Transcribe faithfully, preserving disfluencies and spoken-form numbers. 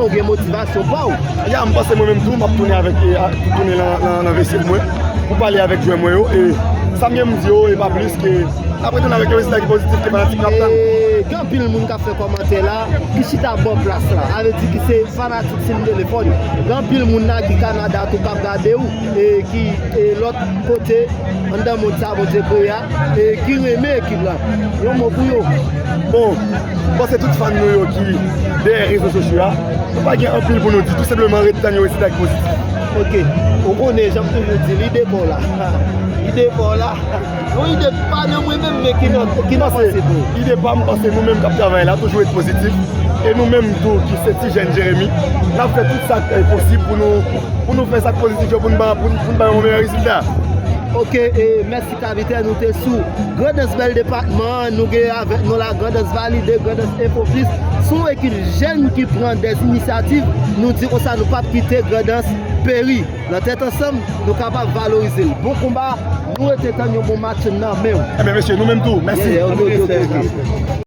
Ou gen motivasyon pa w. Ya, m panse mwen menm tou, m ap tounen avèk, e, a- tounen nan, nan, nan vesye mwen pou pale avèk jwè mwen yo. E sa m gen m di yo, e pa plis ke n ap retounen avèk yon rezilta ki pozitif ke fanatik n ap tann. E gen anpil moun k ap fè kòmantè la, ki chita bò plas la. Sa vle di ki se fanatik Sim Telefòn. Gen anpil moun la ki Kanada tou k ap gade w, e ki e lòt kote anndan mond sa Bondye kreye a, e ki renmen ekip la. Yon mo pou yo. Bon, m panse tout fan nou yo ki dèyè rezo sosyo a, nou pa gen anpil pou nou di, tou senpleman ret tann yon rezilta ki pozitif. Ok, ou konnen jan m toujou di, lide pa w la. Lide pa w la. Yon ide pa nan mwen menm, men ki nan ki nan panse pou ou. Ide pa m, m panse nou menm k ap travay la, toujou ret pozitif. E nou menm tou ki se ti jèn Jeremi, n ap fè tout sa k posib pou nou pou nou fè sa k pozitif yo, pou n ba pou n pou n bay yon meyè rezilta. Ok, e mèsi Kapitèn, nou te sou Grandans Bèl Depatman an, nou gen avèk nou la Grandans Valide, Grandans Enfo Plis. Se yon ekip jèn ki pran dèz inisyativ, nou di konsa nou p ap kite Grandans peri. Nan tèt ansanm, nou kapab valorize l. Bon konba, nou rete tann yon bon match nan men w. Ebyen mesye, nou menm tou, mèsi. Yeah, ok, ok, ok, ok.